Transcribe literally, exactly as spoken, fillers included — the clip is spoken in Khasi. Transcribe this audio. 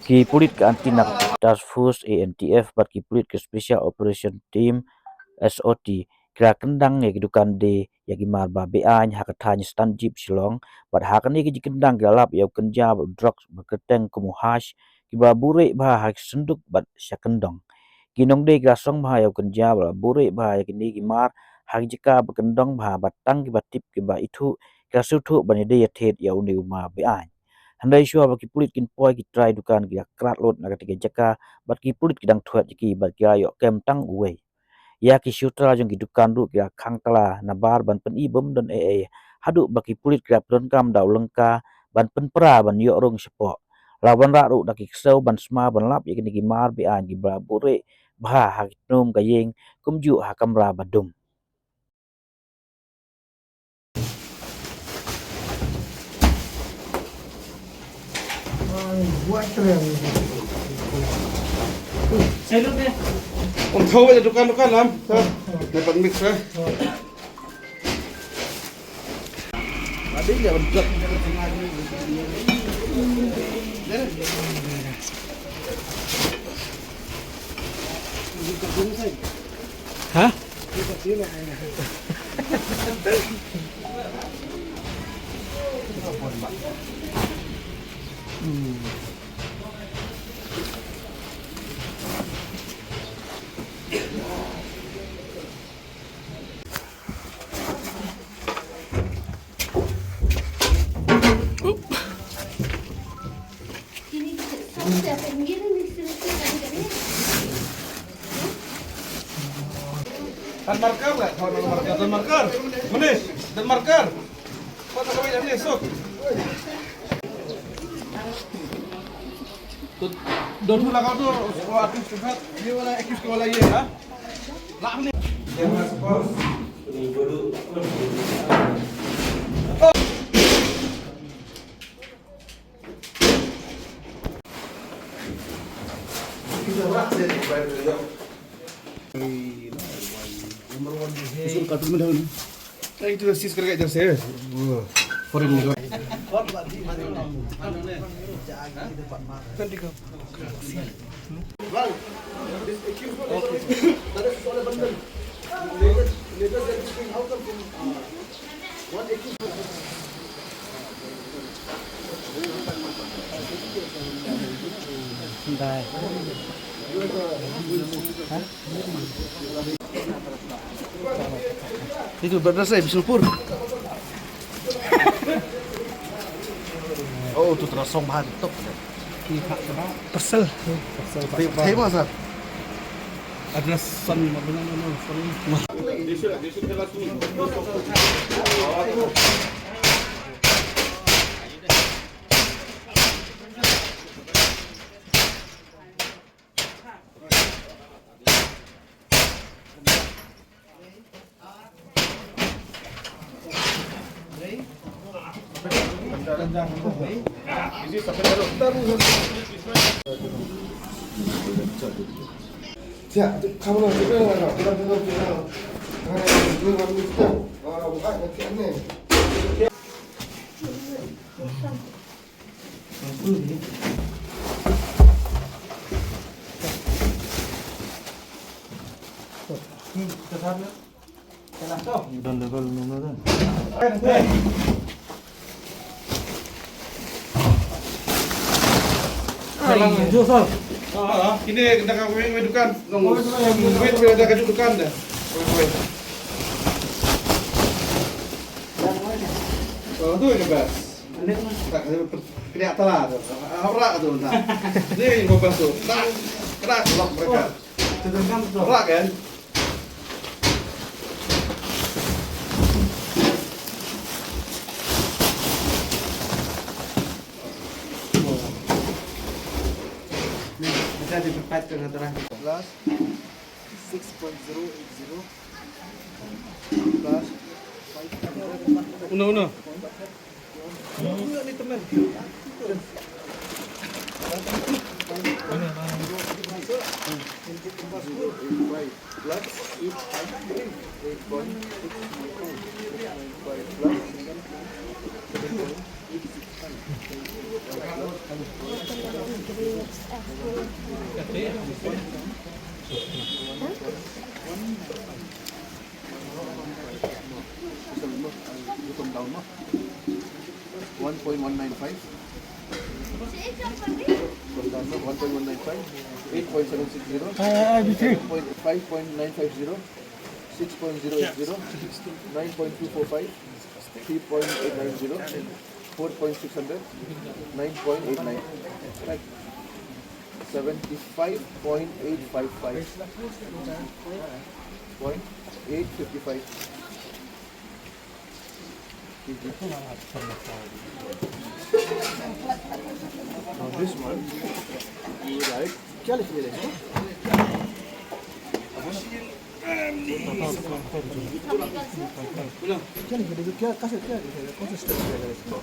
Ki pulit ka Anti Narcotics Task Force, A N T F, bad ki pulit ka Special Operation Team, S O T, ki la kyndang ïa ki dukan die ïa ki mar ba be-aiñ ha ka thaiñ Stanjip, Shillong, bad ha kane ka jingkyndang ki la lap ïa u kynja bad u drugs ba kyrteng kum u hash, kiba buhrieh bha ha ki synduk bad sha kyndong. Ki nongdie ki la song bha ïa u kynja bad la buhrieh bha ïa kine ki mar ha ki jaka ba kyndong bha, bad tang kiba tip kiba ithuh ki la sngewthuh ban ïadie ïathied ïa une u mar be-aiñ. Hynrei shuwa ba ki pulit kin poi, ki trai dukan ki la krat lut na kata ka jaka, bad ki pulit ki dang thwet ïa ki, bad ki la ïoh kem tang uwei. Ïa ki shuwa jong ki dukan ruh ki la khang kylla na bar ban pyni bym don ei ei, haduh ba ki pulit ki la pyndonkam da u lyngka ban pynpra ban ïoh rung shapoh. La wanrah ruh da ki ksew ban sma ban lap ïa kine ki mar be-aiñ kiba la buhrieh bha ha ki tnum ka ïing, kumjuh ha kamra ba dum. Ong thaw ba dukan dukan lam. Sa. Dapat mix eh. Ha? Tan markar lah, kawan markar, tan markar. Mana? Tan markar. Kau tak kawin ni, sok. Don tu lah kau tu, oh, aku cepat. Dia wala ekis kau wala ye, ha? Lah ni. Dia mas bos. Ni bodoh. Number one. Itu dah sis kerja jam saya. Foreign ni. Kan tiga. Bang, this accused one is already, that is all abandoned. Latest, latest that is being, how come from, uh, one accused? Dai. Ha? Itu berdas eh, Bisnupur. Oh, tu terasa mahal tu. Parcel. Parcel. Terima kasih. Address san ma bina no san. Kini kita ka wei wei dukan. Wei wei ada ka dukan dah. Wei wei. Oh, tu yang best. Tak kena tala tu. Haprak tu dah. Ni yang best tu. Tak kena lock mereka. Haprak kan? Ni, kita di tempat tu dah terang. Plus six point zero eight zero. Plus five. Una, una. Plus eight point eight point six five plus seven point eight six five. One point one nine five. One point one nine five, eight point seven six zero, five point nine five zero, six point zero eight zero, nine point two four five, three point eight nine zero, four point six hundred, nine point eight nine. Right. Seventy-five point eight five five. Point eight fifty-five. Now this one, you write, क्या लिख रहे हैं? क्या लिख रहे हैं? क्या, कैसे, क्या लिख रहे हैं? कौन सा स्टेप लिया जाए इसमें?